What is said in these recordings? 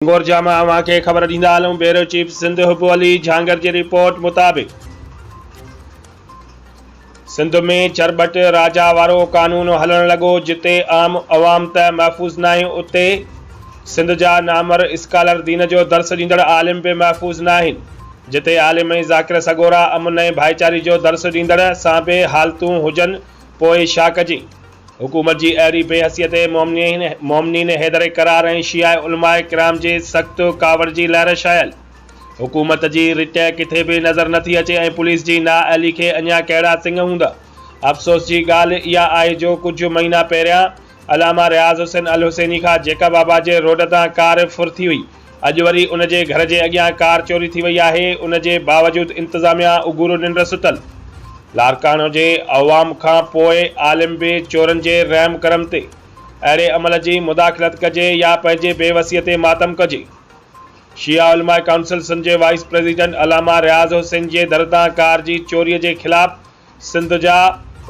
هنگورجا مان اوهان کي خبر ڏيندا هلون بيورو چيف سنڌ حب علي جهانگر جي رپورٽ مطابق سنڌ ۾ چرٻٽ راجا وارو قانون هلڻ لڳو جتي عام عوام ته محفوظ ناهي اتي سنڌ جا نامور اسڪالر دين جو درس ڏيندڙ عالم به محفوظ ناهن جتي عالم ۽ ذاڪر سڳورا امن ۽ ڀائيچاري جو درس ڏيندڙ سان به حالتون هجن پوء ڇا ڪجي. حڪومت جي اهڙي بي حسيء تي مومنين حيدر ڪرار ۽ شيعه علماء ڪرام جي سخت ڪاوڙ جي لهر شايل. حڪومت جي رٽ ڪٿي به نظر نٿي اچي ۽ پوليس جي نااهلي کي اڃا ڪهڙا سڱ هوندا. افسوس جي ڳالهه اها آهي جو ڪجهه مهينا پهريان علامه رياض حسين الحسيني کان جيڪب آباد جي روڊ تان ڪار ڦر ٿي هئي. اڄ وري ان جي گهر جي اڳيان ڪار چوري ٿي وئي آهي، ان جي باوجود انتظاميا اگهورو ننڊ ستل. لاڙڪاڻو جي عوام کان پوء عالم به چورن جي رحم ڪرم تي اهڙي عمل جي مداخلت ڪجي يا پنهنجي بي وسيء تي ماتم ڪجي. شيعه علماء ڪائونسل سنڌ جي وائيس پريزيڊنٽ علامه رياض حسين جي در تان ڪار جي چوري جي خلاف سنڌ جا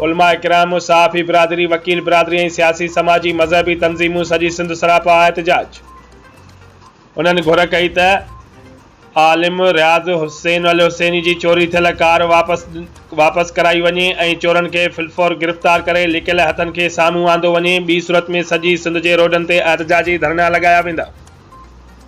علماء ڪرام، صحافي برادري، وڪيل برادري ۽ سياسي، سماجي، مذهبي تنظيمون سڄي سنڌ سراپا احتجاج. انهن گهر ڪئي ته عالم رياض حسين الحسيني جي چوري ٿيل ڪار واپس واپس ڪرائي وڃي ۽ چورن کي في الفور گرفتار ڪري لڪيل هٿن کي سامهون آندو وڃي ٻي صورت ۾ سڄي سنڌ جي روڊن تي احتجاجي ڌرڻا لڳايا ويندا.